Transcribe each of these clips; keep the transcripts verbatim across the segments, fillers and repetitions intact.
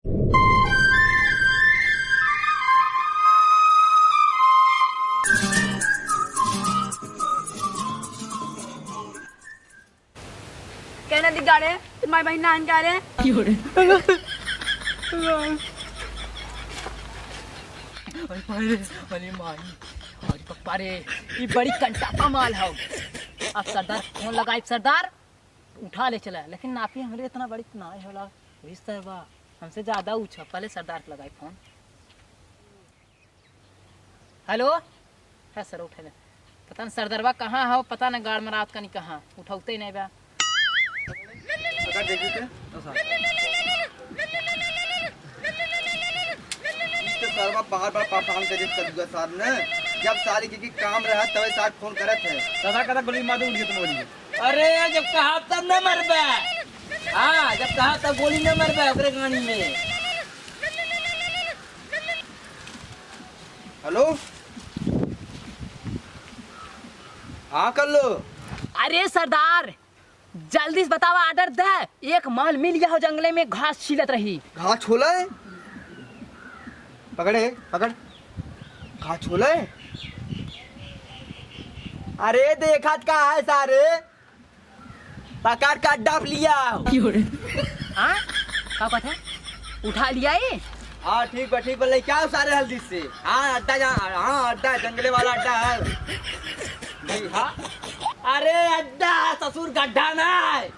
कहना दिख जा रहे, तुम्हारी बहन नान जा रहे। अरे माई रे, अरे माई, अरे पप्पा रे, ये बड़ी कंटापा माल हौ। अब सरदार फोन लगाई, सरदार उठा ले चला, लेकिन नापी हमरे इतना बड़ी ना होला, वही सर बा, हमसे ज्यादा ऊंचा। पहले सरदार के लगाई फोन। हेलो, है सर, उठे ले। पता न सरदरवा कहाँ हौ, पता न गाड़ मरात का नहीं कहाँ, उठौते ही नहीं बा। पकड़ देखी के। तो सर। इसके सरवा बार बार परेशान करे कदुआ साहब ने। जब सारी की, की काम रहा तबे सार फोन करत है। सदा कदा गोली मार दे, उठ के तुम बोली। अरे जब कहा तब न मरबे। हाँ, जब कहा तब गोली न मरबे ओकरे गाड़ी में। हेलो। हाँ कल्लू। अरे सरदार, जल्दी से बतावा, ऑर्डर दे। एक माल मिल गया हो जंगले में, घास छीलत रही। घास छोला है? पकड़े, पकड़। घास छोला है? अरे देखत का है सारे, पकड़ के अड्डा पे लिया। हाँ? का कहत है? उठा लिया ये? हाँ, ठीक बा, ठीक बा, लेके आओ सारे हल्दी से। हाँ, अड्डा जा, हाँ, अड्डा, जंगले वाला अड्डा है। भाई, हाँ। अरे, अड्डा, ससुर गड्ढा ना है।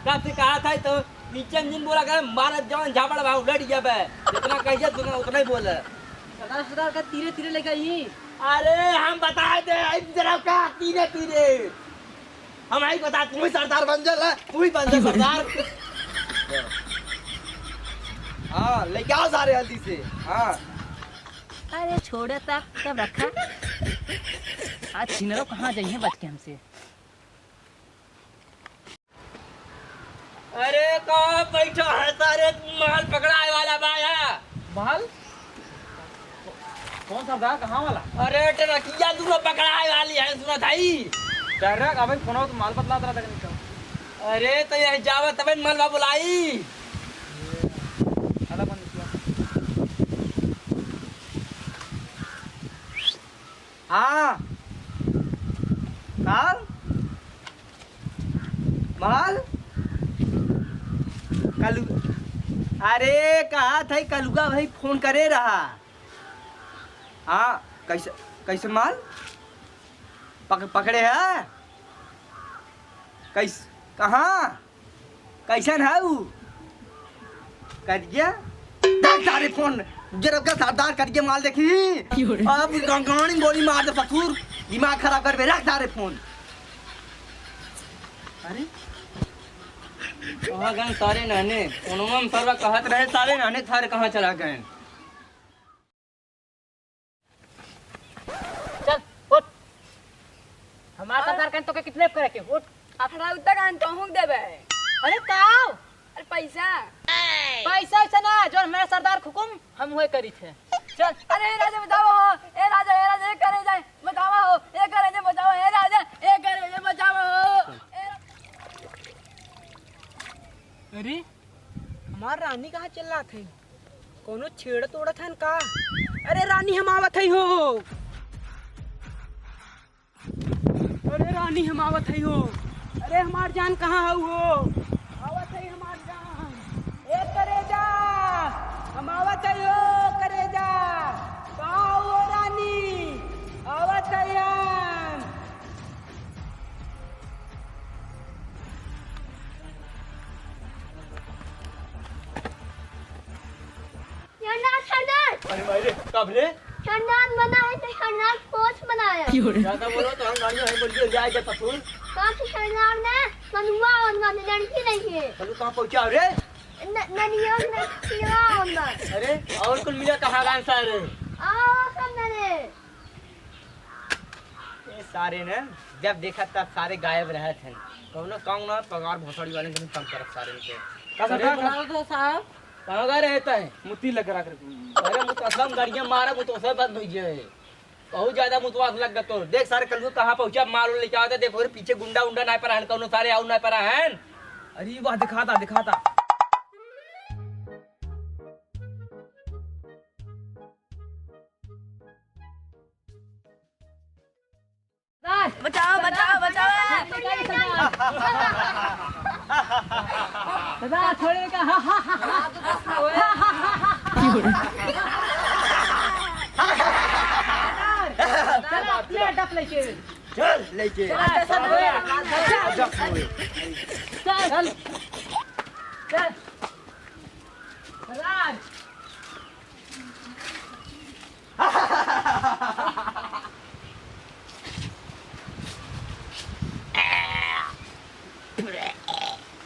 कब से कहा था तो नीचे में जिन बोला करे, मारत जवान झापड़ बा, उलट गया बे। जितना कहिए सुना, उतना ही बोले। सरदार, सरदार का तीरे, तीरे लेके आई। अरे, हम बता दे, इस तरह का तीरे, तीरे। हम आई बता, तू ही सरदार बन जा, ला, तू ही बन जा सरदार। हाँ, लेके आओ सारे हल्दी से। हाँ। अरे छोड़े तब, तब रखा। आज छिनरो कहाँ जाइए बच के हमसे। अरे कहाँ बैठा है सारे, माल पकड़ाए वाला बा या? माल? कौन सरदार, कहाँ वाला? अरे, ट्रकिया दूनो पकड़ाए वाली है, सुना था ई। ट्रक, अबे, फोन तो माल बतला रहा था, निकल। अरे, तो यह जावा तबे न मलबा बुलाई। अलग बन गया। हाँ। काल? माल? कलु-, अरे, कहा था कलुआ भाई फोन करे रहा। हाँ, कैसे, कैसे माल? पक-, पकड़े है? कैस-, कहाँ? कैसन है ऊ? करिया? रख सारे फोन। गिरब का सरदार करिया माल देखी। क्यों रे? अब गा-, गाड़ी गोली मार दे ससुर। दिमाग खराब करबे, रख सारे फोन। अरे? कहाँ गए सारे नहने? फोनवा में सरवा कहत रहे सारे नहने, सारे कहाँ चला गए? चल, उठ। हमार सरदार कहन तोके किडनैप करे के, उठ। अफरा उत्ता कहन तोहूँ देबे। अरे का? अरे पैसा। पैसा वैसा ना, जो हमारे सरदार के हुकुम, हम हुए करी थे। चल। अरे राजा बतावा हो, ए राजा, ए राजा, ए करे जाए, बतावा हो, ए करे जाए, बतावा, ए राजा, ए करे जाए, बतावा हो। ए रा- अरे, हमार रानी कहाँ चिल्लात है? कौनो छेड़त ओड़त हन का? अरे रानी, हम आवत हई हो। अरे रानी, हम आवत हई हो। अरे हमार जान, कहाँ हऊ हो? आवत हई हमार जान। ए करेजा, हम आवत हई हो करेजा। कहाँ हऊ हो रानी? आवत हई हम। सरनाथ, सरनाथ। अरे भाई रे, कब रे? सरनाथ बना है तो सरनाथ कोच बनाया। ज्यादा बोलो तो हम गाड़ियों है, बोलिए, जाए के ससुर। कहाँ से सरनाथ ने? मनुआ और माने लड़की नहीं है। चलो, कहाँ पहुँचा रे? न-, ननिया में खिलवा हम। अरे, और कुल मिला कहाँ गान सारे? आओ, सब मैंने। ये सारे ने जब देखा तब सारे गायब रहत हैं। कौनो काम ना, पगार भोसड़ी वाले के तंग करत सारे के। का अरे सरकार बना दो साहब। कहाँ गए रहता है? मुत्ती लग रहा कर। अरे मुतसम गाड़ियाँ मारा, मुतसम बंद हो गया है। बहुत ज्यादा मुतवास लग गया तो। देख सारे कल कहाँ पहुँचा, माल लेके आवता, देख और पीछे गुंडा उंडा ना परा हन, कौनो सारे आउ ना परा हन। अरे वाह, दिखाता, दिखाता। बचाओ, बचाओ, बचाओ। दादा, छोड़े का। चला, ले डप लेके। चल, लेके। चल, चल, चल। चल। चल। राज।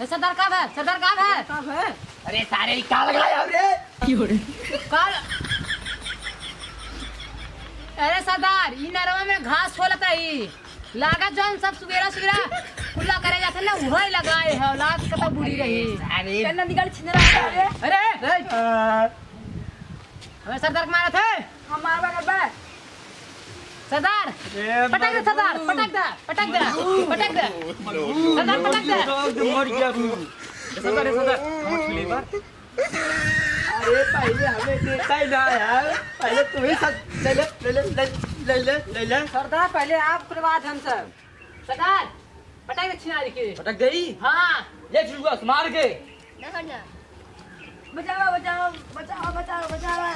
ए, सरदार का भा? सरदार का भा? का भा? अरे सारे, ई का लगाया हो रे? काल, अरे सरदार, ई नरवा में घास छोलत रही। लागत जौन सब सुबेरा सुबेरा कुल्ला करे जात है ना, उहइ लगाए है, औलाद कतौ बूड़ी रही। अरे। चल ना निकल छिनरा। अरे। अरे। अबे सरदार के मारत है। हम मारबा करबा। सरदार, ए, पटक दे सरदार, मजनू। पटक दे, पटक दे, पटक दे। मजनू। सरदार, पटक दे। मर गया तू। सरदार, सरदार, हम छुले बार। अरे, पहले हमें देता ही ना यार, पहले तू ही सब ले ले, ले ले, ले ले, ले ले, ले ले। सरदार, पहले आप, ओकरे बाद हम सब। सरदार, पटक दे छिनारी के। पटक गई? हाँ। ले छुआ, मार के। बचाओ, बचाओ, बचाओ, बचाओ, बचाओ।